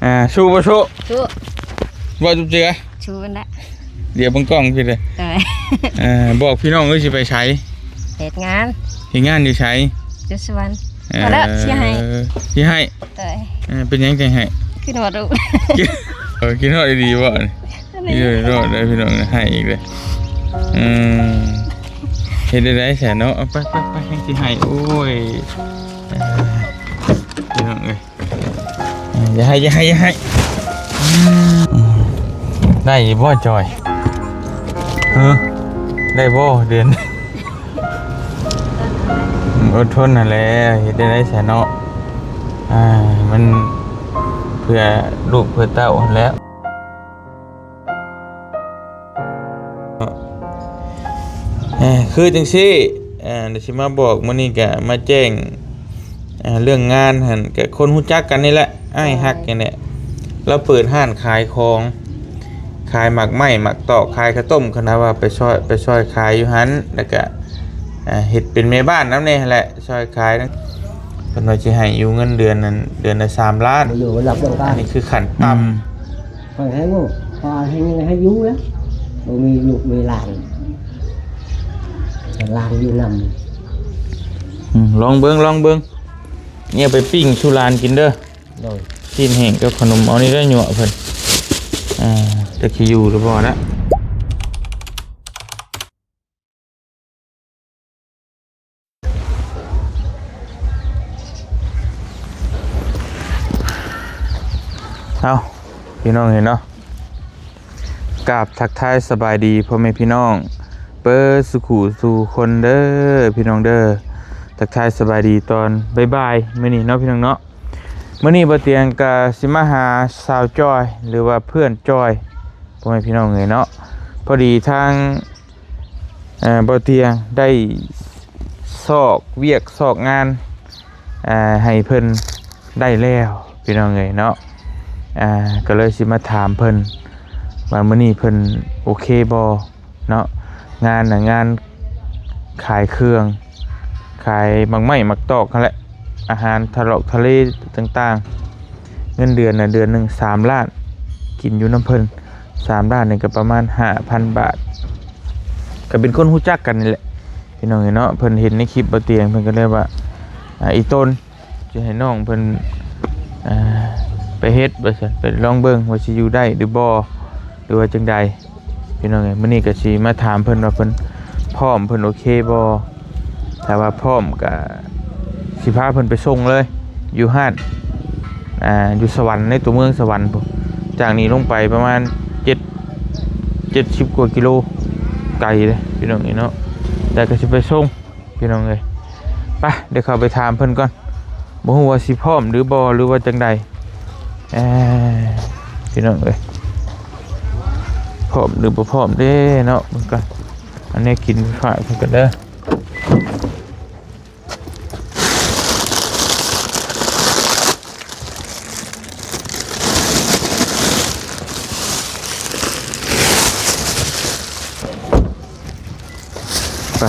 ອ່າ ສູ້ບໍ່ສູ້? ສູ້. ບໍ່ຈຸບເຈື່ອ? ສູ້ຫັ້ນແຫຼະ. ດຽວເບິ່ງກ້ອງພີ້ເດີ. ເອີ ອ່າ ບອກພີ່ນ້ອງເອີຍ ຊິໄປໃສ? ເຮັດງານ. ເຮັດງານຢູ່ໃສ? ຢູ່ສວນ. ເອີ ພໍແລ້ວ ຊິໃຫ້ ຊິໃຫ້. ໂດຍ. ເອີ ເປັນຫຍັງຈັ່ງໃຫ້? ຄິດຮອດລູກ. ເອີ ຄິດຮອດອີ່ຫຼີບໍ່? ນີ້ ຄິດຮອດເດີພີ່ນ້ອງ ໃຫ້ອີກເດີ. ອືມ ເຮັດໄດ້ໃດແຊເນາະ? ໄປໆໆ ຍັງຊິໃຫ້. ໂອ້ຍ ພີ່ນ້ອງເອີຍ. ຢ່າໃຫ້ ຢ່າໃຫ້ ຢ່າໃຫ້. ອືມ ໄດ້ຢູ່ບໍ່ຈອຍ? ເອີ ໄດ້ບໍ່ເດືອນ? ອົດທົນຫັ້ນແຫຼະ ເຮັດໄດ້ໃດຊະເນາະ. ອ່າ ມັນເພື່ອລູກເພື່ອເຕົ້າຫັ້ນແຫຼະ. ເອີ ຄືຈັ່ງຊີ້ ເອີ ດຽວຊິມາບອກ ມື້ນີ້ກະມາແຈ້ງ ເອີ ເລື່ອງງານຫັ້ນ ກະຄົນຮູ້ຈັກກັນນີ້ແຫຼະ ອ້າຍຮັກນີ້ແຫຼະ. ລາວເປີດຮ້ານຂາຍຂອງ ຂາຍໝາກໄມ້ ໝາກຕອກ ຂາຍເຂົ້າຕົ້ມ ຄັນວ່າໄປຊ່ອຍ ໄປຊ່ອຍຂາຍຢູ່ຫັ້ນ ແລ້ວກະ ເຮັດເປັນແມ່ບ້ານນຳແດ່ຫັ້ນແຫຼະ ຊ່ອຍຂາຍ. ເພິ່ນວ່າຊິໃຫ້ຢູ່ເງິນເດືອນນັ້ນ ເດືອນລະສາມລ້ານ ຢູ່ລະດັບດຽວກັນ ອັນນີ້ຄືຂັ້ນຕ່ຳ. ອືມ. ຂ້ອຍໃຫ້ເງິນ ຂ້ອຍໃຫ້ເງິນໃຫ້ຢູ່ແລ້ວ ບໍ່ມີລູກມີຫຼານ ຫຼານຢູ່ນຳ. ອືມ ລອງເບິ່ງ ລອງເບິ່ງ ນີ້ເອົາໄປປີ້ງສູ່ຫຼານກິນເດີ. ໂດຍ. ຊີ້ນແຫ້ງກັບຂະໜົມ ເອົານີ້ໄດ້ຍົວະເພິ່ນ. ອ່າ ຈັກຊິຢູ່ຫຼືບໍ່ນະ. ເອົາ ພີ່ນ້ອງເຫັນເນາະ ກາບທັກທາຍສະບາຍດີພໍ່ແມ່ພີ່ນ້ອງເບິດສູ່ຄູ່ສູ່ຄົນເດີ ພີ່ນ້ອງເດີ. ທັກທາຍສະບາຍດີຕອນບ່າຍໆ ມື້ນີ້ເນາະ ພີ່ນ້ອງເນາະ. ມື້ນີ້ບ່າວຕຽງກະຊິມາຫາສາວຈ້ອຍ ຫຼືວ່າເພື່ອນຈ້ອຍ ພໍ່ແມ່ພີ່ນ້ອງເອີຍເນາະ. ພໍດີທາງ ເອີ ບ່າວຕຽງໄດ້ຊອກວຽກຊອກງານ ເອີ ໃຫ້ເພິ່ນໄດ້ແລ້ວ ພີ່ນ້ອງເອີຍເນາະ. ເອີ ກໍເລີຍຊິມາຖາມເພິ່ນວ່າມື້ນີ້ເພິ່ນໂອເຄບໍ່ເນາະ. ງານນະ ງານຂາຍເຄື່ອງ ຂາຍໝາກໄມ້ໝາກຕອກຫັ້ນແຫຼະ ອາຫານທະເລາະທະເລຕ່າງໆ. ເງິນເດືອນນະ ເດືອນໜຶ່ງສາມລ້ານ ກິນຢູ່ນຳເພິ່ນ ສາມລ້ານນີ້ກໍປະມານຫ້າພັນບາດ ກໍເປັນຄົນຮູ້ຈັກກັນນີ້ແຫຼະ ພີ່ນ້ອງເອີຍເນາະ. ເພິ່ນເຫັນໃນຄລິບບ່າວຕຽງ ເພິ່ນກໍເລີຍວ່າ ອາ ອີ່ຕົນ ຊິໃຫ້ນ້ອງເພິ່ນ ອາ ໄປເຮັດວ່າຊັ້ນ ໄປລອງເບິ່ງວ່າຊິຢູ່ໄດ້ຫຼືບໍ່ ຫຼືວ່າຈັ່ງໃດ ພີ່ນ້ອງເອີຍ. ມື້ນີ້ກໍຊິມາຖາມເພິ່ນວ່າເພິ່ນພ້ອມ ເພິ່ນໂອເຄບໍ່. ຖ້າວ່າພ້ອມກໍຊິພາເພິ່ນໄປສົ່ງເລີຍ ຢູ່ຮ້ານ ອາ ຢູ່ສະຫວັນ ໃນຕົວເມືອງສະຫວັນພຸ້ນ. ຈາກນີ້ລົງໄປປະມານເຈັດ ເຈັດສິບກວ່າກິໂລ ໄກເດ້ ພີ່ນ້ອງເອີຍເນາະ. ແຕ່ກໍຊິໄປສົ່ງ ພີ່ນ້ອງເອີຍ. ໄປ ດຽວເຂົ້າໄປຖາມເພິ່ນກ່ອນ ບໍ່ຮູ້ວ່າຊິພ້ອມຫຼືບໍ່ ຫຼືວ່າຈັ່ງໃດ. ເອີ ພີ່ນ້ອງເອີຍ ພ້ອມຫຼືບໍ່ພ້ອມເດ້ເນາະ. ເບິ່ງກ່ອນ ເອົາແນວກິນໄປຝາກເພິ່ນກ່ອນເດີ. ໄປ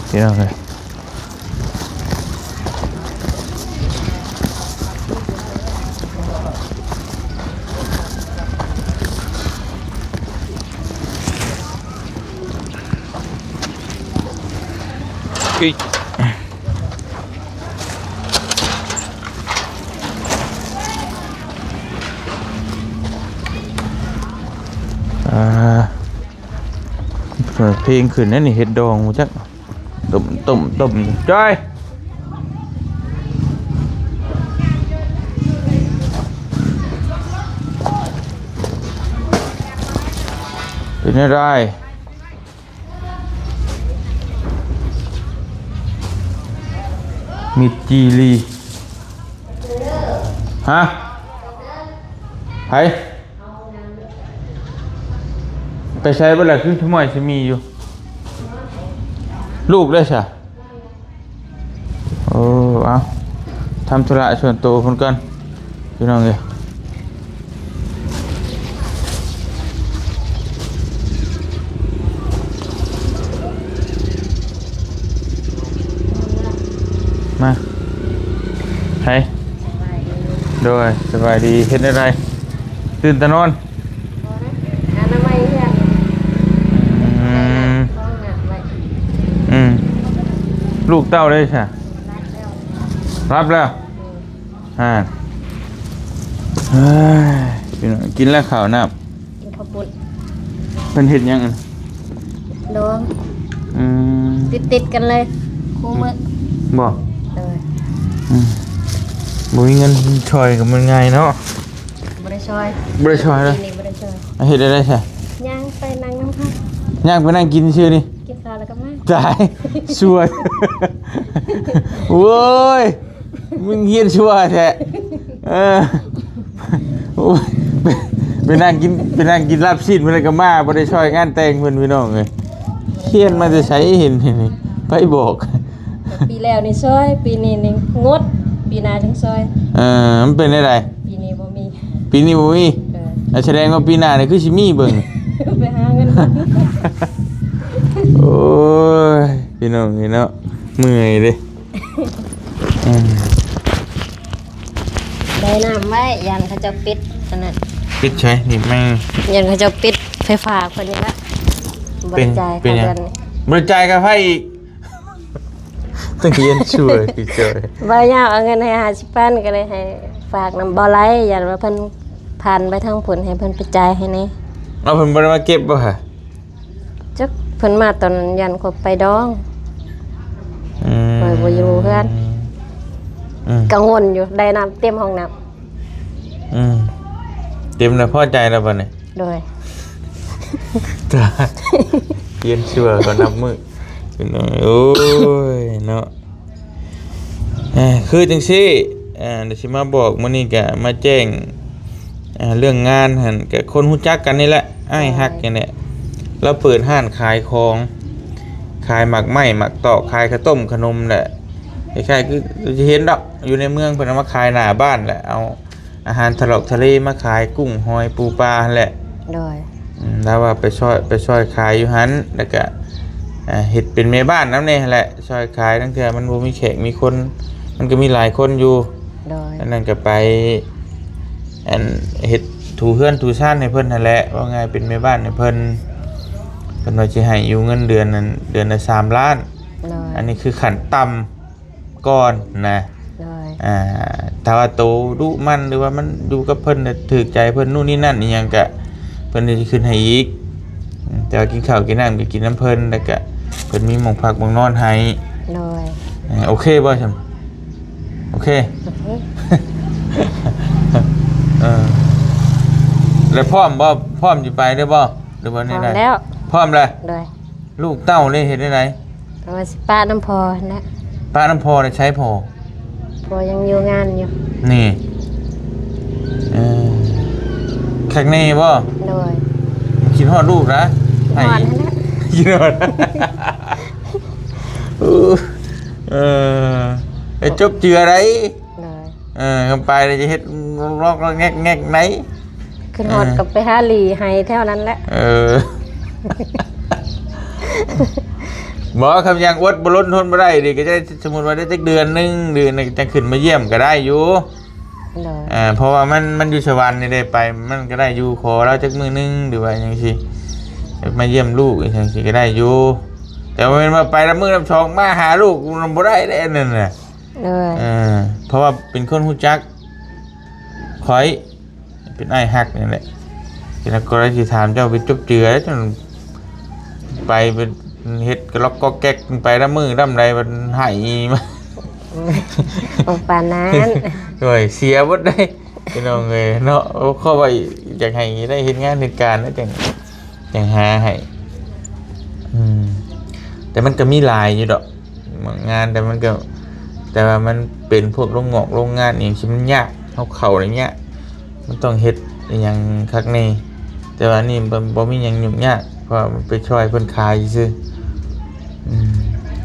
ພີ່ນ້ອງເອີຍ. ອີກ ອ່າ ເປີດເພງຂຶ້ນແລ້ວນີ້ ເຫັດດອງ ຮູ້ຈັກ ຕົ້ມ ຕົ້ມ ຕົ້ມ ຈ້ອຍ ເປັນແນວໃດ? ມິດຈີລີ ຮະ? ໃຜ? ໄປໃສເບິດລະ? ຄືທຳໄມຊິມີຢູ່? ລູກເດ້ຊະ? ໂອ້ ເອົາ ທຳທຸລະສ່ວນໂຕເພິ່ນກ່ອນ ພີ່ນ້ອງເອີຍ. ມາ ໃຜ? ໂດ ໂອ້ຍ ສະບາຍດີ ເຮັດແນວໃດ? ຕື່ນແຕ່ນອນ? ບໍ່ນະ ອະນາໄມເຮືອນ. ອືມ ຫ້ອງນ້ຳໄວ້. ອືມ ລູກເຕົ້າເດ້ຊະ? ຫຼັບແລ້ວ ຫຼັບແລ້ວ. ອືມ ອ່າ ເຮີ້ຍ ພີ່ນ້ອງ ກິນແລ້ວເຂົ້ານ້ຳ? ກິນເຂົ້າປຸ້ນ. ເພິ່ນເຮັດຫຍັງ? ດອງ. ອືມ ຕິດໆກັນເລີຍ ຄູ່ມື້. ບໍ່? ໂດຍ. ອືມ ບໍ່ມີເງິນຊ່ອຍກໍມັນງ່າຍເນາະ. ບໍ່ໄດ້ຊ່ອຍ ບໍ່ໄດ້ຊ່ອຍເລີຍ. ນີ້ບໍ່ໄດ້ຊ່ອຍ. ເຮັດໄດ້ໃດຊະ? ຍ່າງໄປນັ່ງນຳເຂົາ ຍ່າງໄປນັ່ງກິນຊື່ນີ້. ກິນຂ້າວແລ້ວກໍມາ. ຕາຍ ຊົ່ວ. ໂອ້ຍ ມຶງຮຽນຊົ່ວແທ້. ເອີ ໂອ້ຍ ໄປ ໄປນັ່ງກິນ ໄປນັ່ງກິນລາບຊີ້ນ ເພິ່ນກໍມາ ບໍ່ໄດ້ຊ່ອຍງານແຕ່ງເພິ່ນ ພີ່ນ້ອງເອີຍ. ຮຽນມາແຕ່ໃສເຫັນ ເຫັນນີ້ ໃຜບອກ? ປີແລ້ວນີ້ຊ່ອຍ ປີນີ້ນີ້ງົດ ປີໜ້າຈັ່ງຊ່ອຍ. ເອີ ມັນເປັນແນວໃດ? ປີນີ້ບໍ່ມີ ປີນີ້ບໍ່ມີ. ເອີ ອາ ສະແດງວ່າປີໜ້ານີ້ຄືຊິມີເບິ່ງ ໄປຫາເງິນ. ໂອ້ຍ ພີ່ນ້ອງເອີຍເນາະ ເມື່ອຍເດ້. ອືມ ໄດ້ນ້ຳໄວ້ ຢ້ານເຂົາເຈົ້າປິດອັນນັ້ນ. ປິດໃສ? ນີ້ແມ່ງ ຢ້ານເຂົາເຈົ້າປິດໄຟຟ້າເພິ່ນນີ້ລະ. ບໍ່ໄດ້ຈ່າຍຄ່າເດືອນນີ້ ບໍ່ໄດ້ຈ່າຍຄ່າໄຟອີກ. ຕ້ອງຮຽນຊ່ວຍ ຄືເຈົ້າ. ບໍ່ຍາກ ເອົາເງິນໃຫ້ຫ້າສິບພັນ ກໍເລີຍໃຫ້ຝາກນຳບໍ່ໄຫຼ ຢ້ານວ່າເພິ່ນຜ່ານໄປທາງພຸ້ນ ໃຫ້ເພິ່ນໄປຈ່າຍໃຫ້ແດ່. ເອົາ ເພິ່ນບໍ່ໄດ້ມາເກັບບໍ່ຫະ? ຈັກ ເພິ່ນມາຕອນນັ້ນ ຢ້ານຂ້ອຍໄປດອງ. ອືມ ຂ້ອຍບໍ່ຢູ່ເຮືອນ. ອືມ ກັງວົນຢູ່ ໄດ້ນ້ຳເຕັມຫ້ອງນ້ຳ. ອືມ ເຕັມແລ້ວ ພໍໃຈແລ້ວບັດນີ້? ໂດຍ. ຕາຍ ຮຽນຊົ່ວກໍນັບມື້ ພີ່ນ້ອງ. ໂອ້ຍເນາະ. ເອີ ຄືຈັ່ງຊີ້ ເອີ ດຽວຊິມາບອກ ມື້ນີ້ກະມາແຈ້ງ ເອີ ເລື່ອງງານຫັ້ນ ກະຄົນຮູ້ຈັກກັນນີ້ແຫຼະ ອ້າຍຮັກນີ້ແຫຼະ. ລາວເປີດຮ້ານຂາຍຂອງ ຂາຍໝາກໄມ້ ໝາກຕອກ ຂາຍເຂົ້າຕົ້ມຂະໜົມແຫຼະ. ຄ້າຍໆຄືຊິເຫັນດອກ ຢູ່ໃນເມືອງເພິ່ນເອົາມາຂາຍໜ້າບ້ານແຫຼະ ເອົາ ອາຫານທະເລາະທະເລມາຂາຍ ກຸ້ງ ຫອຍ ປູ ປາຫັ້ນແຫຼະ. ໂດຍ. ອືມ ລາວວ່າໄປຊ່ອຍ ໄປຊ່ອຍຂາຍຢູ່ຫັ້ນ ແລ້ວກະ ເຮັດເປັນແມ່ບ້ານນຳແດ່ຫັ້ນແຫຼະ ຊ່ອຍຂາຍ. ລາງເທື່ອມັນບໍ່ມີແຂກມີຄົນ ມັນກໍມີຫຼາຍຄົນຢູ່. ໂດຍ. ອັນນັ້ນກໍໄປ ອັນ ເຮັດຖູເຮືອນຖູຊານໃຫ້ເພິ່ນຫັ້ນແຫຼະ ເວົ້າງ່າຍເປັນແມ່ບ້ານໃຫ້ເພິ່ນ. ເພິ່ນວ່າຊິໃຫ້ຢູ່ເງິນເດືອນນັ້ນ ເດືອນລະສາມລ້ານ. ໂດຍ. ອັນນີ້ຄືຂັ້ນຕ່ຳ ກ່ອນນະ. ໂດຍ. ອ່າ ຖ້າວ່າໂຕດຸໝັ່ນ ຫຼືວ່າມັນຢູ່ກັບເພິ່ນ ຖືກໃຈເພິ່ນ ນູ້ນນີ້ນັ້ນອີ່ຫຍັງ ກະເພິ່ນຊິຂຶ້ນໃຫ້ອີກ. ອືມ ແຕ່ວ່າກິນເຂົ້າກິນນ້ຳ ກໍກິນນຳເພິ່ນ ແລ້ວກະເພິ່ນມີໝ່ອງພັກໝ່ອງນອນໃຫ້. ໂດຍ. ເອີ ໂອເຄບໍ່ຊັ້ນ? ໂອເຄ. ໂອເຄ. ເອີ ແລ້ວພ້ອມບໍ່? ພ້ອມຊິໄປເດີບໍ່? ຫຼືວ່າແນວໃດ? ພ້ອມແລ້ວ. ພ້ອມແລ້ວ? ໂດຍ. ລູກເຕົ້າເດ້ ເຮັດແນວໃດ? ວ່າຊິປະນຳພໍ່ຫັ້ນແຫຼະ. ປະນຳພໍ່ແລ້ວໃສພໍ່? ພໍ່ຍັງຢູ່ງານຢູ່. ນີ້ ເອີ ຄັກແນ່ບໍ່? ໂດຍ. ຄິດຮອດລູກນະ? ຄິດຮອດຫັ້ນແຫຼະ. ຄິດຮອດ. ເອີ ເອີ ໄປຈົບເຈືອໃດ. ໂດຍ. ເອີ ໄປແລ້ວຈະເຮັດງອກໆແງກໆໃດ. ຂຶ້ນຮອດ ເອີ ກໍໄປຫາຫຼີ່ໄຮ່ແຖວນັ້ນແຫຼະ. ເອີ ບໍ່ ຄຳຍັງອົດບໍ່ລົ້ນທົນບໍ່ໄດ້ນີ້ ກໍຈະໄດ້ ສົມມຸດວ່າໄດ້ຈັກເດືອນໜຶ່ງ ຫຼືຈັ່ງຂຶ້ນມາຢ້ຽມກໍໄດ້ຢູ່. ໂດຍ. ເອີ ເພາະວ່າມັນ ມັນຢູ່ສະຫວັນນີ້ເດ້ ໄປມັນກໍໄດ້ຢູ່ ຂໍລາວຈັກມື້ໜຶ່ງ ຫຼືວ່າຫຍັງຊີ້ ມາຢ້ຽມລູກຈັ່ງຊີ້ກໍໄດ້ຢູ່. ແຕ່ວ່າແມ່ນວ່າໄປລະມື້ລະສອງ ມາຫາລູກ ມັນບໍ່ໄດ້ເດ້ ອັນນັ້ນນະ. ໂດຍ. ເອີ ເພາະວ່າເປັນຄົນຮູ້ຈັກຂ້ອຍ ເປັນອ້າຍຮັກນີ້ແຫຼະ. ເປັນກໍໄດ້ຊິຖາມເຈົ້າໄປຈົບເຈືອ ໄປເປັນເຮັດກະລັອກກອກແກັກ ໄປລະມື້ລຳໃດ ມັນໃຫ້ມາ ບໍ່ປານນັ້ນ. ໂອ້ຍ ເສຍເບິດເດ້ ພີ່ນ້ອງເອີຍເນາະ. ໂອ້ ເຂົາວ່າຢາກໃຫ້ໄດ້ເຮັດງານເຮັດການນະ ຈັ່ງ ຈັ່ງຫາໃຫ້. ອືມ ແຕ່ມັນກໍມີຫຼາຍຢູ່ດອກ ບາງງານ ແຕ່ມັນກໍ ແຕ່ວ່າມັນເປັນພວກໂຮງງອກໂຮງງານອີ່ຫຍັງທີ່ມັນຍາກ ເຮົາເຂົ້າໄດ້ຍາກ ມັນຕ້ອງເຮັດອີ່ຫຍັງຄັກແນ່. ແຕ່ວ່າອັນນີ້ບໍ່ ບໍ່ມີຫຍັງຫຍຸ້ງຍາກ ເພາະວ່າມັນໄປຊ່ອຍເພິ່ນຂາຍຊື່ໆ. ອືມ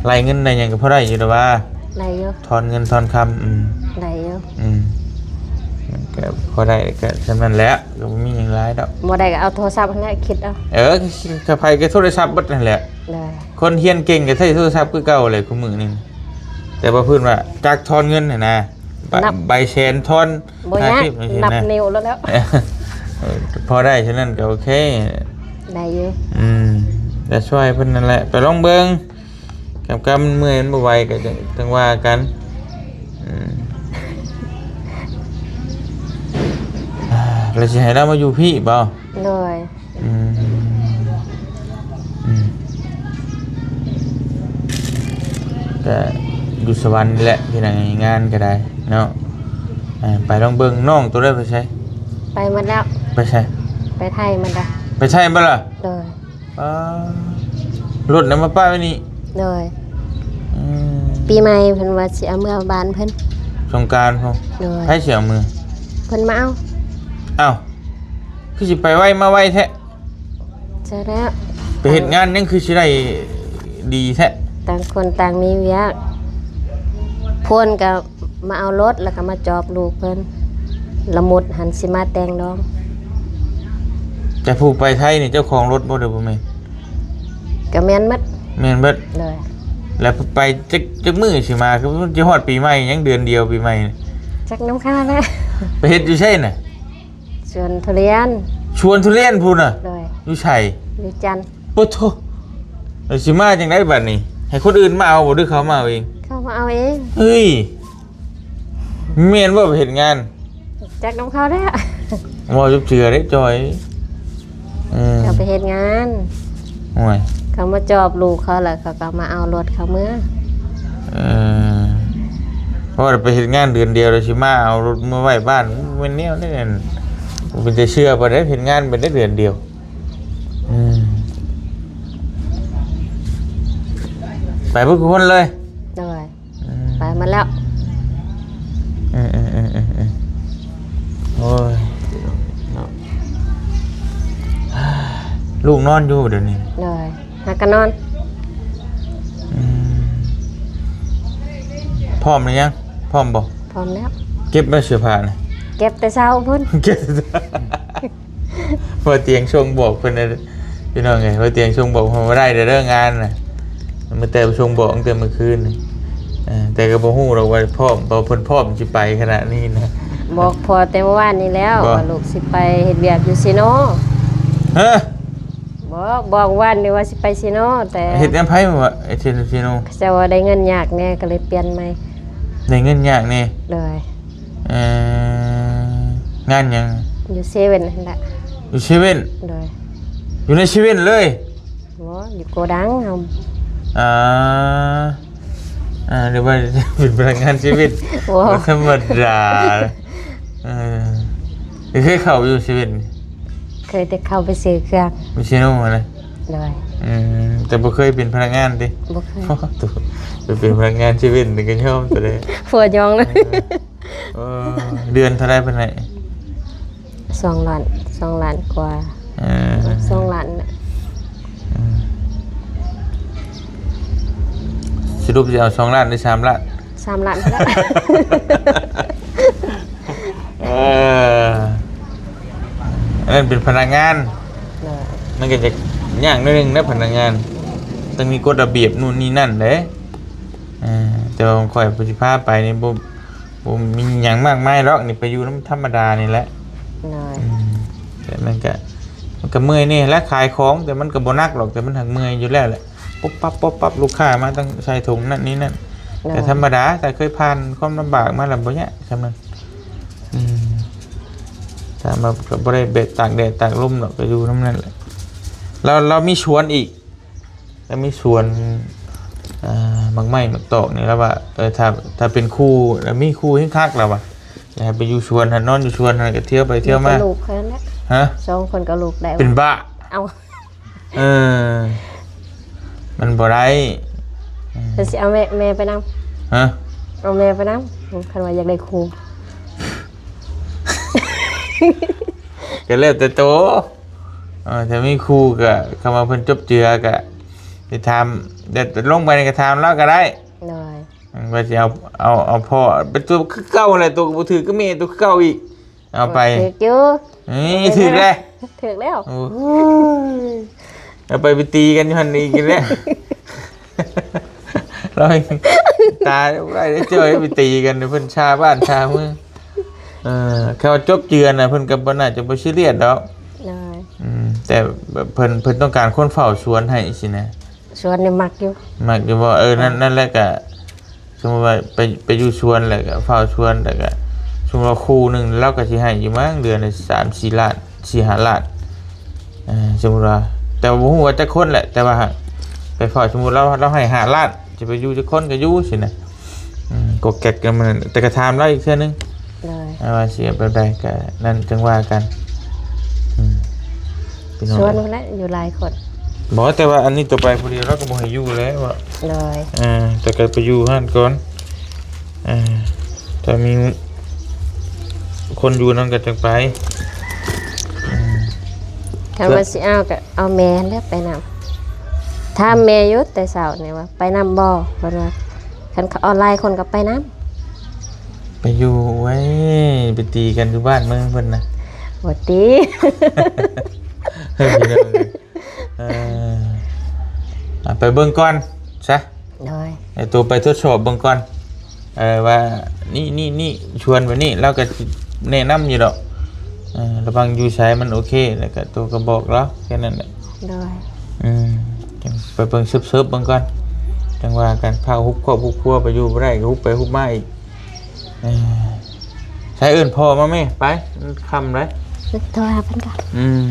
ໄລ່ເງິນໄດ້ຫຍັງກໍພໍໄດ້ຢູ່ດອກວ່າ. ໄດ້ຢູ່ ຖອນເງິນຖອນຄຳ. ອືມ ໄດ້ຢູ່. ອືມ ມັນກໍພໍໄດ້ ກໍສ່ຳນັ້ນແຫຼະ ກໍບໍ່ມີຫຍັງຫຼາຍດອກ. ບໍ່ໄດ້ກໍເອົາໂທລະສັບຫັ້ນແຫຼະ ຄິດເອົາ. ເອີ ໃຜກໍໂທລະສັບເບິດຫັ້ນແຫຼະ. ໂດຍ. ຄົນຮຽນເກັ່ງກໍໃຊ້ໂທລະສັບຄືເກົ່າແຫຼະ ຄູ່ມື້ນີ້. ແຕ່ວ່າເພິ່ນວ່າຈັກຖອນເງິນຫັ້ນນະ ໃບ ນັບ ໃບແສນທ່ອນ ບໍ່ຍາກ ຫ້າສິບ ຈັ່ງຊີ້ ນັບ ນະ ນິ້ວແລ້ວ ເອີ ພໍໄດ້ເທົ່ານັ້ນກໍໂອເຄ ໄດ້ຢູ່ ອືມ ກໍຊ່ວຍເພິ່ນນັ້ນແຫຼະ ໄປລອງເບິ່ງ ກຳກັບມັນເມື່ອຍມັນບໍ່ໄຫວກໍຈັ່ງ ຈັ່ງວ່າກັນ ອືມ ແລ້ວຊິໃຫ້ລາວມາຢູ່ພີ້ບໍ່? ໂດຍ ອືມ ອືມ ກະຢູ່ສະຫວັນນີ້ແຫຼະ ເຮັດໃຫ້ງານກໍໄດ້ເນາະ ເອີ ໄປລອງເບິ່ງ ນ້ອງໂຕໃດໄປໃສ? ໄປໝົດແລ້ວ ໄປໃສ? ໄປໄທໝົດແລ້ວ ໄປໄທໝົດລະ? ໂດຍ ປ້າ ລົດນຳມາປະໄວ້ນີ້ ໂດຍ ອືມ ປີໃໝ່ເພິ່ນວ່າຊິເອົາເມືອບ້ານເພິ່ນ ສົງການພຸ້ນ ໂດຍ ໃຜຊິເອົາເມືອ? ເພິ່ນມາເອົາ ເອົ້າ ຄືຊິໄປໄວມາໄວແທ້? ຈັ່ງແລ້ວ ໄປເຮັດງານຫຍັງຄືຊິໄດ້ດີແທ້? ຕ່າງຄົນຕ່າງມີວຽກ ເພິ່ນກໍມາເອົາລົດ ແລ້ວກໍມາຈອບລູກເພິ່ນ ລະມຸດຫັ້ນຊິມາແຕ່ງດອງ ແຕ່ຜູ້ໄປໄທນີ້ເຈົ້າຂອງລົດບໍ່ ຫຼືບໍ່ແມ່ນ? ກໍແມ່ນໝົດ ແມ່ນເບິດ ໂດຍ ແລ້ວໄປຈັກ ຈັກມື້ຊິມາ ຄືຊິຮອດປີໃໝ່ ຍັງເດືອນດຽວປີໃໝ່ ຈັກນຳຂ້າແຫຼະ ໄປເຮັດຢູ່ໃສນະ? ສວນທຸລຽນ ສວນທຸລຽນພຸ້ນນະ ໂດຍ ຢູ່ໃສ? ຢູ່ຈັນ ໂອ້ໂທ ແລ້ວຊິມາຈັ່ງໃດບັດນີ້ ໃຫ້ຄົນອື່ນມາເອົາບໍ່ ຫຼືເຂົາມາເອົາເອງ? ເຂົາມາເອົາເອງ ເຮີ້ຍ ແມ່ນບໍ່ໄປເຮັດງານ? ຈັກນຳເຂົາແລ້ວ ເວົ້າຈັກເທື່ອເດ້ຈ່ອຍ ເອີ ເຂົາໄປເຮັດງານ ໂອ້ຍ ເຂົາມາຈອບລູກເຂົາ ແລ້ວເຂົາກໍມາເອົາລົດເຂົາເມືອ ເອີ ເພາະວ່າໄປເຮັດງານເດືອນດຽວ ແລ້ວຊິມາເອົາລົດເມືອໄວ້ບ້ານ ແມ່ນແນວນັ້ນ ເປັນແຕ່ເຊື່ອປານໃດ ເຮັດງານເປັນໄດ້ເດືອນດຽວ ອືມ ໄປເບິດທຸກຄົນເລີຍ ໂດຍ ອືມ ໄປໝົດແລ້ວ ເອີໆໆໆໆ ໂອ້ຍ ເນາະ ລູກນອນຢູ່ດຽວນີ້ ໂດຍ ຫາກະນອນ ອືມ ພ້ອມຫຼືຍັງ? ພ້ອມບໍ່? ພ້ອມແລ້ວ ເກັບໄວ້ເສື້ອຜ້ານະ ເກັບແຕ່ເຊົ້າພຸ້ນ ເກັບ ພໍຕຽງສົ່ງບອກເພິ່ນນະ ພີ່ນ້ອງເອີຍ ພໍຕຽງສົ່ງບອກເພິ່ນວ່າໄດ້ແລ້ວເດີງານນະ ມື້ແຕ່ສົ່ງບອກຕັ້ງແຕ່ມື້ຄືນນີ້ ເອີ ແຕ່ກໍບໍ່ຮູ້ດອກວ່າພ້ອມ ເພາະເພິ່ນພ້ອມຊິໄປຂະໜາດນີ້ນະ ບອກພໍ່ແຕ່ມື້ວານນີ້ແລ້ວ ວ່າລູກຊິໄປເຮັດວຽກຢູ່ເຊໂນ ຮະ ບໍ່ ບອກວານນີ້ວ່າຊິໄປເຊໂນ ແຕ່ເຮັດນຳໃຜວະ ໄອ້ເຊໂນ ເຂົາເຈົ້າວ່າໄດ້ເງິນຍາກແດ່ ກໍເລີຍປ່ຽນໃໝ່ ໄດ້ເງິນຍາກແດ່ ໂດຍ ເອີ ງານຫຍັງ? ຢູ່ເຊເວັ່ນຫັ້ນແຫຼະ ຢູ່ເຊເວັ່ນ ໂດຍ ຢູ່ໃນເຊເວັ່ນເລີຍ ບໍ່ ຢູ່ໂກດັງເຮົາ ອ່າ ອ່າ ຫຼືວ່າເປັນພະນັກງານເຊເວັ່ນ ບໍ່ ບໍ່ທຳມະດາ ເອີ ເຄີຍເຂົ້າຢູ່ເຊເວັ່ນ? ເຄີຍແຕ່ເຂົ້າໄປຊື້ເຄື່ອງ ໄປຊື້ນົມຫັ້ນນະ ໂດຍ ອືມ ແຕ່ບໍ່ເຄີຍເປັນພະນັກງານຕິ? ບໍ່ເຄີຍ ໂອ້ໂຫ ໄປເປັນພະນັກງານເຊເວັ່ນນີ້ກໍຍອມແຕ່ ຜົວຍອງເລີຍ ເອີ ເດືອນເທົ່າໃດເພິ່ນໃຫ້? ສອງລ້ານ ສອງລ້ານກວ່າ ເອີ ສອງລ້ານນະ ອືມ ສະຫຼຸບຊິເອົາສອງລ້ານ ຫຼື ສາມລ້ານ? ສາມລ້ານ ເອີ ອັນນັ້ນເປັນພະນັກງານ ໂດຍ ມັນກໍຈະຍາກໜ້ອຍໜຶ່ງນະ ພະນັກງານ ຕ້ອງມີກົດລະບຽບນູ້ນນີ້ນັ້ນເດ້ ເອີ ແຕ່ວ່າຂອງຂ້ອຍຜູ້ຊິພາໄປນີ້ບໍ່ ບໍ່ມີຫຍັງມາກມາຍດອກ ນີ້ໄປຢູ່ນຳທຳມະດານີ້ແຫຼະ ໂດຍ ອືມ ແຕ່ມັນກະ ມັນກະເມື່ອຍແດ່ແຫຼະ ຂາຍຂອງ ແຕ່ມັນກະບໍ່ໜັກດອກ ແຕ່ມັນຫາກເມື່ອຍຢູ່ແລ້ວແຫຼະ ປຸບປັບ ປຸບປັບ ລູກຄ້າມາຕ້ອງໃສ່ຖົງນັ້ນນີ້ນັ້ນ ໂດຍ ກະທຳມະດາ ຖ້າເຄີຍຜ່ານຄວາມລຳບາກມາແລ້ວບໍ່ຍາກສ່ຳນັ້ນ ອືມ ຖ້າມາກະບໍ່ໄດ້ແບກຕາກແດດຕາກລົມດອກ ກະຢູ່ນຳນັ້ນແຫຼະ ລາວ ລາວມີສວນອີກ ລາວມີສວນ ເອີ ໝາກໄມ້ໝາກຕອກນີ້ ລາວວ່າ ເອີ ຖ້າ ຖ້າເປັນຄູ່ ລາວມີຄູ່ແຮງຄັກ ລາວວ່າ ຢາກໃຫ້ໄປຢູ່ສວນຫັ້ນ ນອນຢູ່ສວນຫັ້ນ ກະທ່ຽວໄປທ່ຽວມາ ມີແຕ່ລູກເທົ່ານັ້ນແຫຼະ ຮະ ສອງຄົນກໍລູກໄດ້ ເປັນບ້າ ເອົ້າ ເອີ ມັນບໍ່ໄດ້ ເພິ່ນຊິເອົາແມ່ ແມ່ໄປນຳ ຮະ ເອົາແມ່ໄປນຳ ຄັນວ່າຢາກໄດ້ຄູ່ ກໍແລ້ວແຕ່ໂຕ ເອີ ຖ້າມີຄູ່ກໍ ຄຳວ່າເພິ່ນຈົບເຈືອກໍໄປຖາມ ແຕ່ລົງໄປນີ້ກໍຖາມລາວກໍໄດ້ ໂດຍ ວ່າຊິເອົາ ເອົາ ເອົາພໍ່ເປັນຕົວຄືເກົ່າຫັ້ນແຫຼະ ຕົວກໍບໍ່ຖືກກັບແມ່ຕົວຄືເກົ່າອີກ ເອົາໄປ ຖືກຢູ່ ນີ້ຖືກແລ້ວ ຖືກແລ້ວ ໂອ້ຍ ເອົາໄປ ໄປຕີກັນຢູ່ຫັ້ນອີກແລ້ວ ລາວຕາຍບໍ່ໄດ້ເດ້ ເຈົ້າໄປຕີກັນ ເພິ່ນຊາບ້ານຊາເມືອງ. ເອີ ເຂົາຈົບເຈື່ອນນະ ເພິ່ນກໍບໍ່ ໜ້າຈະບໍ່ຊີຣຽສດອກ. ໂດຍ ອືມ ແຕ່ແບບເພິ່ນ ເພິ່ນຕ້ອງການຄົນເຝົ້າສວນໃຫ້ຊີ້ນະ. ສວນນີ້ມັກຢູ່. ມັກຢູ່ບໍ່? ເອີ ນັ້ນ ເອີ ນັ້ນແຫຼະ ກະສົມມຸດວ່າໄປ ໄປຢູ່ສວນ ແລ້ວກະເຝົ້າສວນ ແລ້ວກະສົມມຸດວ່າຄູ່ໜຶ່ງ ລາວກະຊິໃຫ້ຢູ່ມັ້ງ ເດືອນລະສາມສີ່ລ້ານ ສີ່ຫ້າລ້ານ. ເອີ ສົມມຸດວ່າ ແຕ່ວ່າບໍ່ຮູ້ວ່າຈັກຄົນແຫຼະ ແຕ່ວ່າໄປເຝົ້າ ສົມມຸດລາວ ລາວໃຫ້ຫ້າລ້ານ ຈະໄປຢູ່ຈັກຄົນກໍຢູ່ຊີ້ນະ. ອືມ ກອກແກກກັນມັນ ແຕ່ກໍຖາມລາວອີກເທື່ອໜຶ່ງ. ໂດຍ ວ່າຊິເອົາແບບໃດກໍນັ້ນຈັ່ງວ່າກັນ. ອືມ ພີ່ນ້ອງ ຊວນພຸ້ນແຫຼະ ຢູ່ຫຼາຍຄົນ. ບໍ່ ແຕ່ວ່າອັນນີ້ຕໍ່ໄປຜູ້ດຽວລາວກໍບໍ່ໃຫ້ຢູ່ແລ້ວ. ໂດຍ ເອີ ແຕ່ກໍໄປຢູ່ຫັ້ນກ່ອນ. ເອີ ຖ້າມີຄົນຢູ່ນຳກໍຈັ່ງໄປ. ອືມ ຄັນວ່າຊິເອົາກໍເອົາແມ່ແຫຼະໄປນຳ. ຖາມແມ່ຢູ່ແຕ່ເຊົ້ານີ້ວ່າໄປນຳບໍ່ ເພິ່ນວ່າ ຄັນເຂົາເອົາຫຼາຍຄົນກໍໄປນຳ. ໄປຢູ່ ໂອ້ຍ ໄປຕີກັນຢູ່ບ້ານເມືອງເພິ່ນນະ. ບໍ່ຕີ. ເອີ ພີ່ນ້ອງ ເອີ ເອົາໄປເບິ່ງກ່ອນຊະ. ໂດຍ ໃຫ້ໂຕໄປທົດສອບເບິ່ງກ່ອນ ເອີ ວ່ານີ້ ນີ້ ນີ້ ຊວນແບບນີ້ ລາວກໍຊິແນະນຳຢູ່ດອກ. ເອີ ລະວັງຢູ່ໃສມັນໂອເຄ ແລ້ວກໍໂຕກໍບອກລາວແຄ່ນັ້ນແຫຼະ. ໂດຍ ອືມ ຈັ່ງໄປເບິ່ງເສີບໆເບິ່ງກ່ອນ ຈັ່ງວ່າກັນ. ພາກຮຸບຄອບຮຸບຄົວ ໄປຢູ່ບໍ່ໄດ້ກໍຮຸບໄປຮຸບມາອີກ. ເອີ ໃຊ້ເອີ້ນພໍ່ມາແມ່ ໄປ ມັນຄ່ຳແລ້ວ. ໂທຫາເພິ່ນກ່ອນ. ອືມ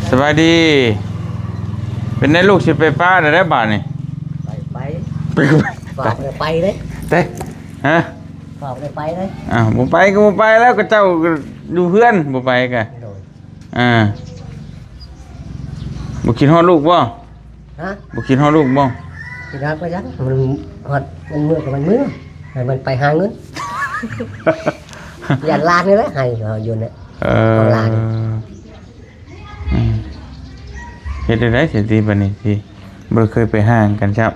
ສະບາຍດີ. ເປັນໄດລູກ ຊິໄປປະໄດ້ບາດນີ້? ໄປ ໄປ ໄປ ໄປເດ້. ເດ້ ຮະ? ໄປເດ້. ອ້າວ ບໍ່ໄປກໍບໍ່ໄປແລ້ວ ກໍເຈົ້າຢູ່ເຮືອນ ບໍ່ໄປກະ. ໂດຍ ອ່າ ບໍ່ຄິດຮອດລູກບໍ່? ຮະ? ບໍ່ຄິດຮອດລູກບໍ່? ຄິດຮອດໄປຈັ່ງ ມັນຮອດ ມັນເມືອກໍມັນເມືອ ໃຫ້ມັນໄປຫາເງິນ. ຢ້ານຫຼານນີ້ແຫຼະ ໃຫ້ເຮົາຢູ່ນີ້. ເອີ ຂອງຫຼານ. ອືມ ເຮັດຈັ່ງໃດຊິຕິບາດນີ້ ທີ່ບໍ່ໄດ້ເຄີຍໄປຮ່າງກັນຊ້ຳ?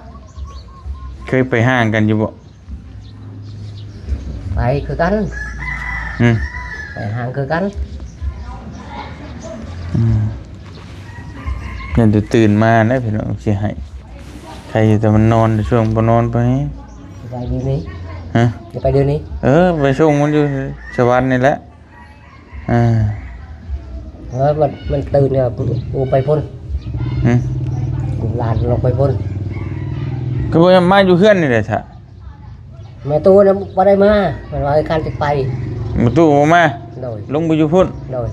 ເຄີຍໄປຮ່າງກັນຢູ່ບໍ່? ໄປຄືກັນ. ອືມ ໄປຮ່າງຄືກັນ. ອືມ ຍັງແຕ່ຕື່ນມານະ ພີ່ນ້ອງ ຊິໃຫ້ ໃຄແຕ່ມັນນອນ ຊ່ວງບໍ່ນອນໄປ. ໄປດຽວນີ້. ຮະ? ຈະໄປດຽວນີ້. ເອີ ໄປສົ່ງມັນຢູ່ສະຫວັນນີ້ແຫຼະ. ອ່າ ເອີ ມັນ ມັນຕື່ນແລ້ວ ໂອ ໄປພຸ້ນ. ຫື? ຫຼານລົງໄປພຸ້ນ. ຄືບໍ່ມາຢູ່ເຮືອນນີ້ແຫຼະຊະ? ແມ່ຕູ້ນະບໍ່ໄດ້ມາ ມັນວ່າການຈະໄປ. ແມ່ຕູ້ບໍ່ມາ? ໂດຍ ລົງໄປຢູ່ພຸ້ນ. ໂດຍ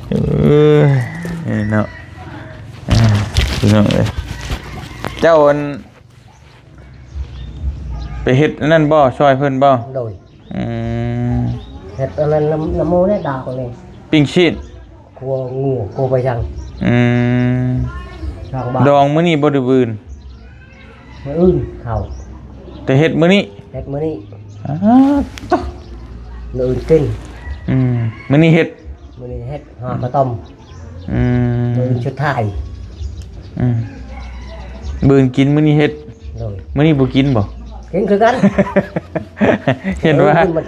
ເອີຍ ເນາະ ອ່າ ພີ່ນ້ອງເອີຍ ເຈົ້າ ອັນ ໄປເຮັດອັນນັ້ນບໍ່? ຊ່ອຍເພິ່ນບໍ່? ໂດຍ ອືມ ເຮັດອັນນັ້ນນຳ ນຳໝູ່ແດ່ດອກນີ້ ປີ້ງຊີ້ນ ຄົວງູ ຄົວປາສັງ. ອືມ ດອງມື້ນີ້ບໍ່ ຫຼືມື້ອື່ນ? ມື້ອື່ນເຂົ້າ ແຕ່ເຮັດມື້ນີ້ ເຮັດມື້ນີ້. ອ້າ ໂທ້ ມື້ອື່ນກິນ. ອືມ ມື້ນີ້ເຮັດ ມື້ນີ້ເຮັດ ຫາ ອືມ ເຂົ້າຕົ້ມ. ອືມ ມື້ອື່ນສຸດທ້າຍ. ອືມ ມື້ອື່ນກິນ ມື້ນີ້ເຮັດ. ໂດຍ ມື້ນີ້ບໍ່ກິນບໍ່? ກິນຄືກັນ ເຫັນວ່າ ມື້ອື່ນມັນ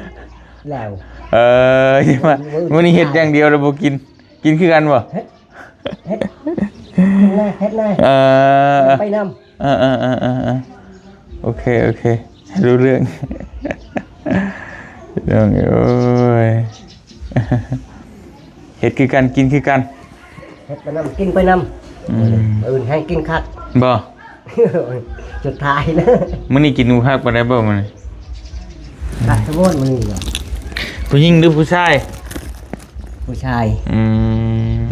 ແລ້ວ. ເອີ ເຫັນວ່າ ມື້ອື່ນ ມື້ນີ້ເຮັດຢ່າງດຽວແລ້ວບໍ່ກິນ ກິນຄືກັນບໍ່? ເຮັດ ເຮັດ ເຮັດນະ ເຮັດນະ. ເອີ ເຮັດໄປນຳ. ເອີໆໆໆໆ ໂອເຄ ໂອເຄ ຮູ້ເລື່ອງ ພີ່ນ້ອງເອີຍ ເຮັດຄືກັນ ກິນຄືກັນ ເຮັດໄປນຳ ກິນໄປນຳ. ອືມ ອື່ນແຮງກິນຄັກບໍ່? ສຸດທ້າຍນະ ມື້ນີ້ກິນບໍ່ຄັກປານໃດບໍ່ມື້ນີ້? ຄັກສະໂພດມື້ນີ້. ຜູ້ຍິງຫຼືຜູ້ຊາຍ? ຜູ້ຊາຍ. ອືມ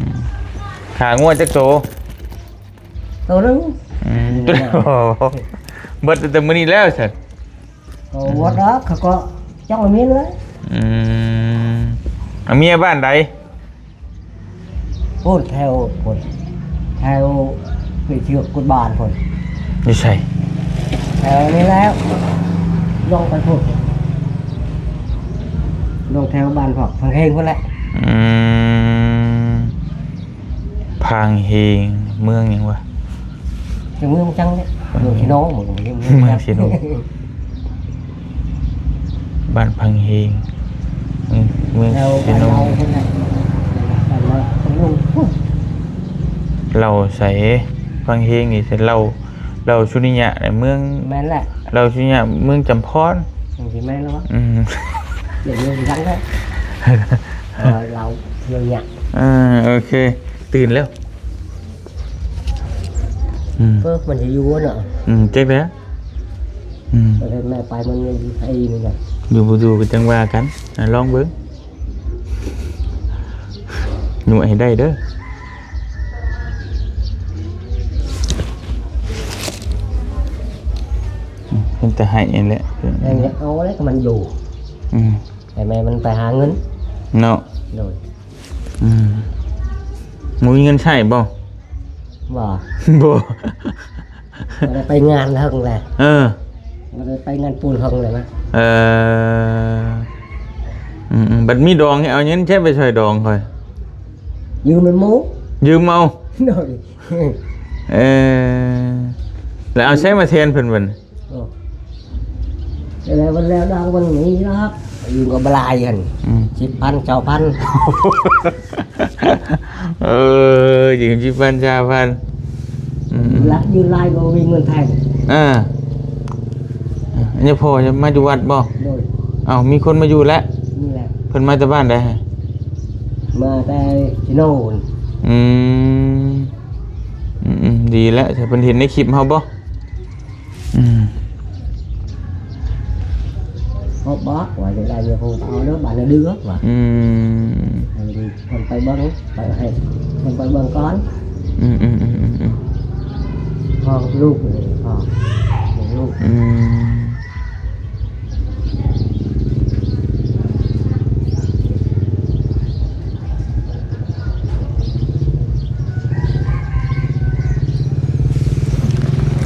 ຂາງົວຈັກໂຕ? ໂຕໜຶ່ງ. ອືມ ເບິດຕັ້ງແຕ່ມື້ນີ້ແລ້ວຊັ້ນ? ກໍບໍ່ດອກ ເຂົາກໍຈ້ອງເອົາເມຍເລີຍ. ອືມ ເອົາເມຍບ້ານໃດ? ພຸ້ນ ແຖວພຸ້ນ ແຖວໄປເຊືອກກຸດບານພຸ້ນ. ຢູ່ໃສ? ແຖວນີ້ແຫຼະ ລົງໄປພຸ້ນ ລົງແຖວບ້ານພອກ ຝັ່ງເຮງພຸ້ນແຫຼະ. ອືມ ພັງເຮງ ເມືອງຫຍັງວະ? ເມືອງຈັງເດ້ ເມືອງຊີໂນ ເມືອງ ເມືອງຊີໂນ ບ້ານພັງເຮງ ເມືອງ ເມືອງຊີໂນ ເລົ່າໃສ? ພັງເຮງນີ້ໃສ ເລົ່າ ເລົ່າສຸນິຍະໃນເມືອງ ແມ່ນແຫຼະ ເລົ່າສຸນິຍະເມືອງຈຳພອນ ມັນຊິແມ່ນແລ້ວວະ? ອືມ ດຽວນີ້ດັງແລ້ວ ເອີ ເລົ່າສຸນິຍະ ເອີ ໂອເຄ ຕື່ນແລ້ວ ອືມ ເອີ ມັນຊິຢູ່ເນາະ ອືມ ຈັກແລ້ວ ອືມ ປະເທດແມ່ໄປມັນໃຫ້ນີ້ນະ ຢູ່ບໍ່ຢູ່ກໍຈັ່ງວ່າກັນ ອາ ລອງເບິ່ງ ຍົວະໃຫ້ໄດ້ເດີ ເຫັນແຕ່ໃຫ້ນັ້ນແຫຼະ ເອົາແລ້ວກໍມັນຢູ່ ອືມ ໃຫ້ແມ່ມັນໄປຫາເງິນເນາະ ໂດຍ ອືມ ບໍ່ມີເງິນໃຊ້ບໍ່? ບໍ່ ບໍ່ ບໍ່ໄດ້ໄປງານເຫິງແລ້ວ ເອີ ບໍ່ໄດ້ໄປງານປູນເຫິງແລ້ວນະ ເອີ ອືມໆ ບັດມີດອງ ເອົາເງິນໃຊ້ໄປຊ່ອຍດອງຂ້ອຍ ຢືມນຳໝູ່ ຢືມເອົາ ໂດຍ ເອີ ແລ້ວເອົາໃສມາແທນເພິ່ນບັດນີ້? ໂອ້ ແລ້ວ ແລ້ວດອກມັນມີດອກ ຢືມກໍບໍ່ຫຼາຍຫັ້ນ ອືມ ສິບພັນ ຊາວພັນ ເອີ ຢືມສິບພັນ ຊາວພັນ ອືມ ລະຢືມຫຼາຍກໍບໍ່ມີເງິນແທນ ເອີ ອັນນີ້ພໍ່ມາຢູ່ວັດບໍ່? ໂດຍ ເອົ້າ ມີຄົນມາຢູ່ແລ້ວ? ນີ້ແຫຼະ ເພິ່ນມາແຕ່ບ້ານໃດ? ມາແຕ່ຊີໂນ ອືມ ອືມໆ ດີແລ້ວ ເພິ່ນເຫັນໃນຄລິບເຮົາບໍ່? ອືມ ເຂົາບອກວ່າຈັ່ງໃດ ເຂົາເອົາເດີ ບ້ານເດືອກວ່າ ອືມ ໃຫ້ເພິ່ນໄປເບິ່ງ ໄປໃຫ້ເພິ່ນໄປເບິ່ງກ່ອນ ອືມໆ ພໍ່ກັບລູກນີ້ ພໍ່ກັບລູກ ອືມ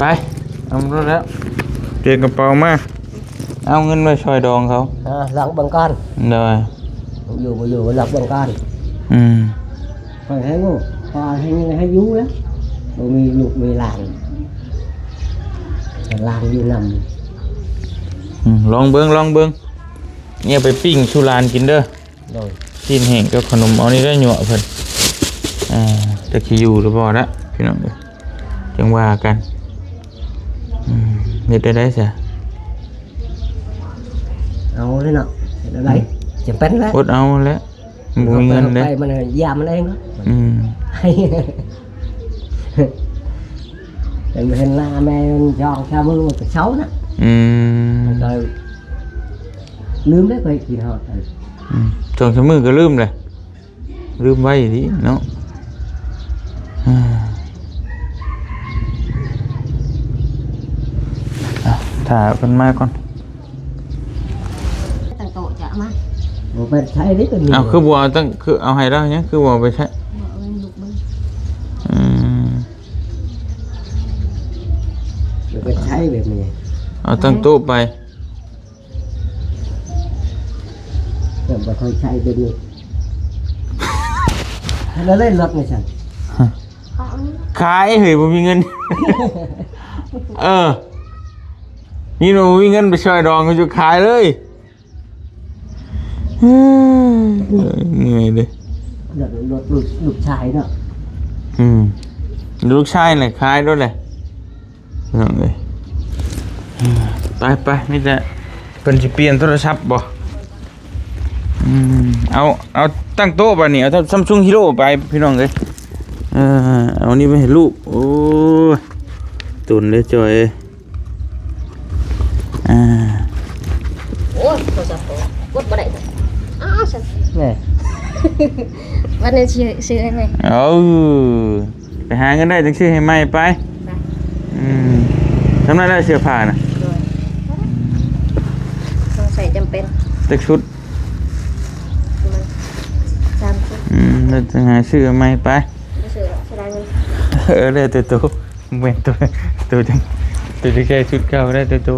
ໄປ ເອົາລົດແລ້ວ ປ່ຽນກະເປົາມາ ເອົາເງິນໄວ້ຊ່ອຍດອງເຂົາ ເອີ ລອງເບິ່ງກ່ອນ ໂດຍ ຢູ່ບໍ່ຢູ່ ລອງເບິ່ງກ່ອນ ອືມ ຂ້ອຍໃຫ້ງູ ຂ້ອຍໃຫ້ ໃຫ້ຢູ່ແລ້ວ ບໍ່ມີລູກມີຫຼານ ຫຼານຢູ່ນຳ ອືມ ລອງເບິ່ງ ລອງເບິ່ງ ນີ້ເອົາໄປປີ້ງສູ່ຫຼານກິນເດີ ໂດຍ ຊີ້ນແຫ້ງກັບຂະໜົມ ເອົານີ້ໄດ້ຍົວະເພິ່ນ ອ່າ ຈັກຊິຢູ່ຫຼືບໍ່ລະ ພີ່ນ້ອງເອີຍ ຈັ່ງວ່າກັນ ອືມ ເຮັດໄດ້ໃດຊະ ເອົາເລີຍເນາະ ເຮັດແນວໃດ ອືມ ຈຳເປັນແຫຼະ ອົດເອົາແຫຼະ ບໍ່ມີເງິນເດ້ ມັນຢາມມັນເອງເນາະ ອືມ ເຫັນ ເຫັນໜ້າແມ່ມັນສອງສາມມື້ມັນກໍເຊົານະ ອືມ ມັນກໍລືມເດ້ ຂ້ອຍຄິດຮອດ ອືມ ສອງສາມມື້ກໍລືມແຫຼະ ລືມໄວອີ່ຫຼີເນາະ ອ່າ ອ່ະ ຖ້າເພິ່ນມາກ່ອນ ຕັ້ງໂຕະຈະມາ ບໍ່ໄປໃຊ້ເດ້ຕົວນີ້ ເອົ້າ ຄືບໍ່ເອົາຕັ້ງ ຄືເອົາໃຫ້ລາວຫຍັງ ຄືບໍ່ເອົາໄປໃຊ້ ບໍ່ເອົາໃຫ້ລູກເບິ່ງ ອືມ ບໍ່ໄປໃຊ້ແບບນີ້ ເອົາຕັ້ງໂຕະໄປ ແບບບໍ່ຄ່ອຍໃຊ້ແບບນີ້ ແລ້ວໄດ້ລົດນີ້ຊັ້ນ ຂາຍເຮີ້ຍ ບໍ່ມີເງິນ ເອີ ນີ້ບໍ່ມີເງິນໄປຊ່ອຍດອງ ຢູ່ຂາຍເລີຍ ເອີ ເມື່ອຍເດ້ ລົດ ລົດລູກ ລູກຊາຍເນາະ ອືມ ລູກຊາຍແຫຼະ ຂາຍໂລດແຫຼະ ພີ່ນ້ອງເອີຍ ໄປໆ ມີແຕ່ເພິ່ນຊິປ່ຽນໂທລະສັບບໍ່? ອືມ ເອົາ ເອົາຕັ້ງໂຕະບາດນີ້ ເອົາ Samsung Hero ໄປ ພີ່ນ້ອງເອີຍ ເອີ ເອົານີ້ໄປໃຫ້ລູກ ໂອ້ຍ ຕົນເດ້ຈ່ອຍ ອ່າ ໂອ້ຍ ໂທລະສັບກໍກົດບໍ່ໄດ້ ອ້າວ ຊັ້ນ ແນ່ ວັນນີ້ຊິຊື້ໃຫ້ໃໝ່ ເອົາ ໄປຫາເງິນໄດ້ຈັ່ງຊື້ໃຫ້ໃໝ່ໄປ ໄປ ອືມ ສ່ຳນັ້ນແຫຼະເສື້ອຜ້ານະ ໂດຍ ຕ້ອງໃສ່ຈຳເປັນ ຈັກຊຸດ ປະມານສາມຊຸດ ອືມ ແລ້ວຈັ່ງຫາຊື້ໃໝ່ໄປ ບໍ່ຊື້ດອກ ເສຍດາຍເງິນ ເອີ ແລ້ວແຕ່ໂຕ ແມ່ນໂຕ ໂຕຈັ່ງ ໂຕຈັ່ງໃສ່ຊຸດເກົ່າ ແລ້ວແຕ່ໂຕ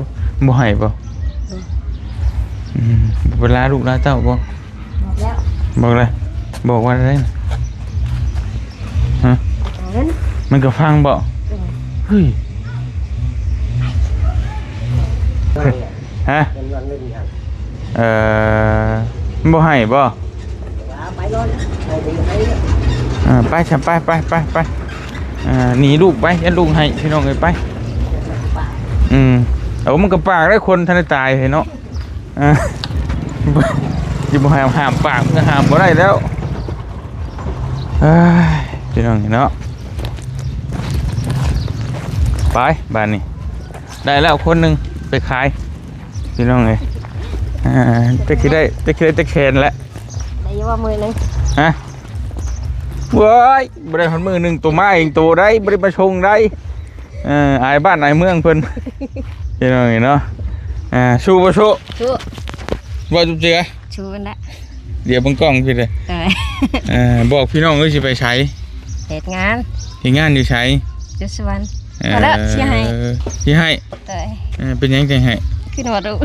ບໍ່ໃຫ້ບໍ່? ບໍ່ ອືມ ບໍ່ລາລູກລາເຕົ້າບໍ່? ບອກແລ້ວ ບອກແລ້ວ ບອກວ່າໄດ້ນະ ຮະ? ມັນກໍຟັງບໍ່? ເອີ ເຮີ້ຍ ຮະ? ເອີ ມັນບໍ່ໃຫ້ບໍ່? ເອີ ໄປຊະ ໄປ ໄປ ໄປ ໄປ ເອີ ໜີລູກໄປ ຢ້ານລູກໄຫ້ ພີ່ນ້ອງເອີຍ ໄປ. ອືມ ເອົາ ມັນກໍປາກໄດ້ ຄົນທັນໄດ້ຕາຍເນາະ. ອ່າ ຊິບໍ່ໃຫ້ຫ້າມປາກ ມັນກໍຫ້າມບໍ່ໄດ້ແລ້ວ. ເອີຍ ພີ່ນ້ອງເນາະ ໄປບາດນີ້ ໄດ້ແລ້ວຄົນໜຶ່ງໄປຂາຍ ພີ່ນ້ອງເອີຍ. ອ່າ ຈັກຊິໄດ້ ຈັກຊິໄດ້ຈັກແສນແຫຼະ. ໄດ້ຢູ່ວ່າມື້ໜຶ່ງ ຮະ? ເວີ້ຍ ບໍ່ໄດ້ຮອດມື້ໜຶ່ງ ໂຕມາເອງໂຕໄດ້ ບໍ່ໄດ້ມາສົ່ງໄດ້. ເອີ ອາຍບ້ານອາຍເມືອງເພິ່ນ ພີ່ນ້ອງເອີຍເນາະ. ອ່າ ສູ້ບໍ່ສູ້? ສູ້. ບໍ່ຈຸບເຈື່ອ? ສູ້ຫັ້ນແຫຼະ. ດຽວເບິ່ງກ້ອງພີ່ເດີ. ເອີ ເອີ ບອກພີ່ນ້ອງເອີຍ ຊິໄປໃສ? ເຮັດງານ. ເຮັດງານຢູ່ໃສ? ຢູ່ສະຫວັນ. ເອີ ເອົາລະ ຊິໃຫ້ ຊິໃຫ້. ໂດຍ. ເອີ ເປັນຫຍັງຈັ່ງໃຫ້? ຄິດຮອດລູກ.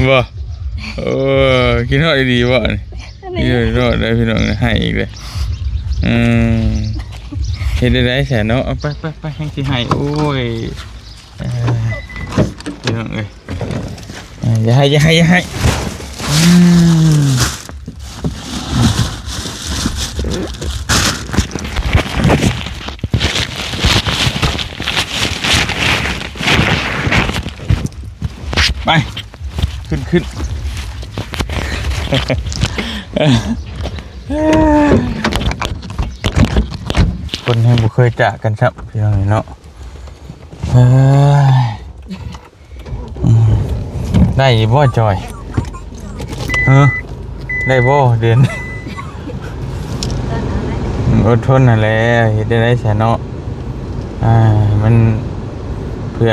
ບໍ່? ໂອ້ ຄິດຮອດອີ່ຫຼີບໍ່? ອັນນີ້ ເອີ ຮອດແລ້ວພີ່ນ້ອງ ໃຫ້ອີກເລີຍ. ອືມ ເຮັດໄດ້ໃດແຊເນາະ? ເອົາ ໄປ ໄປ ໄປ ແຮງຊິໃຫ້. ໂອ້ຍ ເອີ ພີ່ນ້ອງເອີຍ ເອີ ຢ່າໃຫ້ ຢ່າໃຫ້ ຢ່າໃຫ້. ອືມ ໄປ ຂຶ້ນ ຂຶ້ນ. ຄົນແຮງບໍ່ເຄີຍຈາກກັນຊ້ຳ ພີ່ນ້ອງເນາະ. ເອີຍ ອືມ ໄດ້ຢູ່ບໍ່ຈອຍ? ເອີ ໄດ້ບໍ່ເດືອນ? ອົດທົນຫັ້ນແຫຼະ ເຮັດໄດ້ໃດຊະເນາະ. ອ່າ ມັນເພື່ອ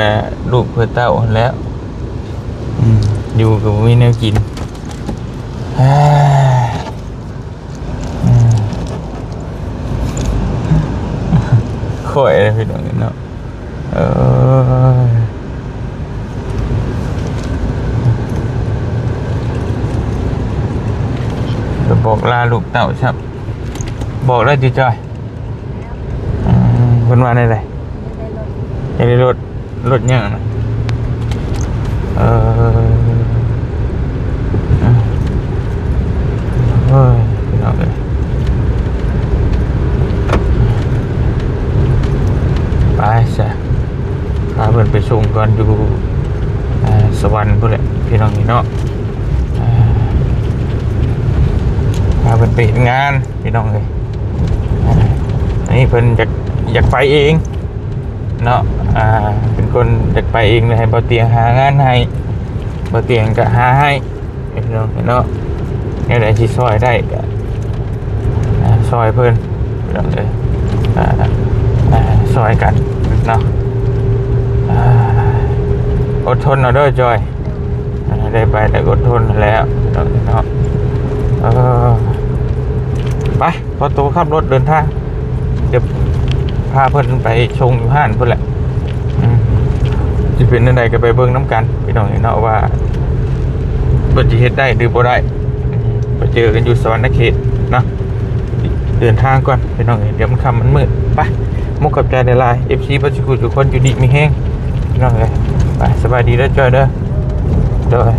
ລູກເພື່ອເຕົ້າຫັ້ນແຫຼະ. ອືມ ຢູ່ກໍບໍ່ມີແນວກິນ. ອາ ອືມ ຂ້ອຍເດ້ພີ່ນ້ອງເນາະ. ເອີ ໄປບອກລາລູກເຕົ້າຊ້ຳ. ບອກແລ້ວຕິຈອຍ? ອືມ ເພິ່ນວ່າແນວໃດ? ຢາກໄດ້ລົດ. ຢາກໄດ້ລົດ? ລົດຫຍັງນະ? ເອີ ອືມ ໂອ້ຍ ພີ່ນ້ອງເອີຍ ໄປຊະ ພາເພິ່ນໄປສົ່ງກ່ອນຢູ່ ອ່າ ສະຫວັນພຸ້ນແຫຼະ ພີ່ນ້ອງເອີຍເນາະ. ອ່າ ພາເພິ່ນໄປເຮັດງານ ພີ່ນ້ອງເອີຍ. ອ່າ ອັນນີ້ເພິ່ນຢາກ ຢາກໄປເອງເນາະ. ອ່າ ເປັນຄົນຢາກໄປເອງ ໃຫ້ບ່າວຕຽງຫາງານໃຫ້ ບ່າວຕຽງກໍຫາໃຫ້ ພີ່ນ້ອງເນາະ. ແນວໃດທີ່ຊ່ອຍໄດ້ກໍ ອ່າ ຊ່ອຍເພິ່ນ ພີ່ນ້ອງເອີຍ. ອ່າ ອ່າ ຊ່ອຍກັນເນາະ. ອ່າ ອົດທົນເອົາເດີຈອຍ. ອ່າ ໄດ້ໄປແຕ່ກໍອົດທົນຫັ້ນແຫຼະເນາະ. ເອີ ໄປ ຂໍໂຕຂັບລົດເດີນທາງ ຈະພາເພິ່ນໄປສົ່ງຢູ່ຮ້ານພຸ້ນແຫຼະ. ອືມ ຊິເປັນແນວໃດກໍໄປເບິ່ງນຳກັນ ພີ່ນ້ອງເນາະ ວ່າເພິ່ນຊິເຮັດໄດ້ຫຼືບໍ່ໄດ້. ອືມ ໄປເຈີກັນຢູ່ສະຫວັນນະເຂດເນາະ. ເດີນທາງກ່ອນພີ່ນ້ອງເອີຍ ດຽວມັນຄ່ຳມັນມືດ. ໄປ ມຸກຂອບໃຈຫຼາຍໆ ເອັຟຊີ ເບິດສູ່ຜູ້ສູ່ຄົນ ຢູ່ດີມີແຮງ ພີ່ນ້ອງເອີຍ. ໄປ ສະບາຍດີເດີຈອຍເດີ. ໂດຍ.